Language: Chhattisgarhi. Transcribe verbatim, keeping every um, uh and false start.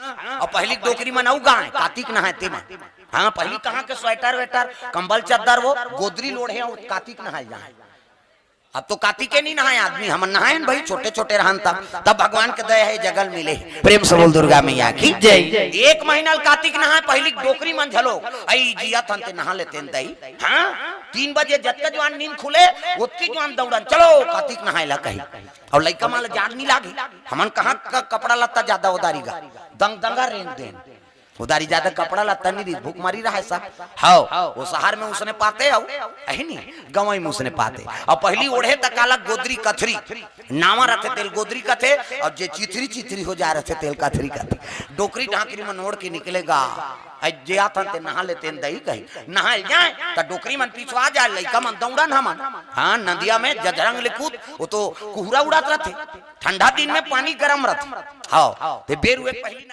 अउ पहिली डोकरी मन अउ गाय कातिक नहाय ते मन। हाँ, पहिली कहाँ के स्वेटर वेटर, कंबल चद्दर, वो गोदरी लोढ़े अउ कातिक नहाय जाय। अब तो कातिके नहीं नहाय आदमी, हमन नहायन भाई, छोटे छोटे रहन तब, तब भगवान के दया हे जगल मिले। प्रेम से बोल दुर्गा मैया की जय। एक महीना ल कातिक नहाय, पहिली डोकरी मन झलो, अई जिया थन ते नहा लेतेन दई। हाँ, तीन बजे जतका जुआन नींद खुले, ओतकी जुआन दौड़न, चलो कातिक नहाय ला कही। अउ लइका मन ल जाड़ नहीं लागे, हमन कहाँ क-, कपड़ा लत्ता जादा ओदारी गा, दंग दंगा रेंग देन। ओदारी जादा कपड़ा लत्ता नहीं रहिस, भूख मरी रहय सब। हव, वो शहर में उसने पाते हव, अही नहीं, गंवई में उसने पाते। अउ पहिली ओढ़े त काला गोदरी कथरी, नावा रथे तेल गोदरी कथे, अउ जे चिथरी चिथरी हो जा रथे तेल कथरी कथे। डोकरी ढाकरी मन ओढ़ के निकलेगा, अई जे आथन ते नहा लेतेन दई कही, नहाय जाय, त डोकरी मन पिछुआ जाय, लइका मन दौड़न हमन। हाँ, नदिया में जजरंग ले कूद, वो तो कुहरा उड़त रथे, ठंडा दिन में पानी गरम रथे। हव, ते बेर हुए पहिली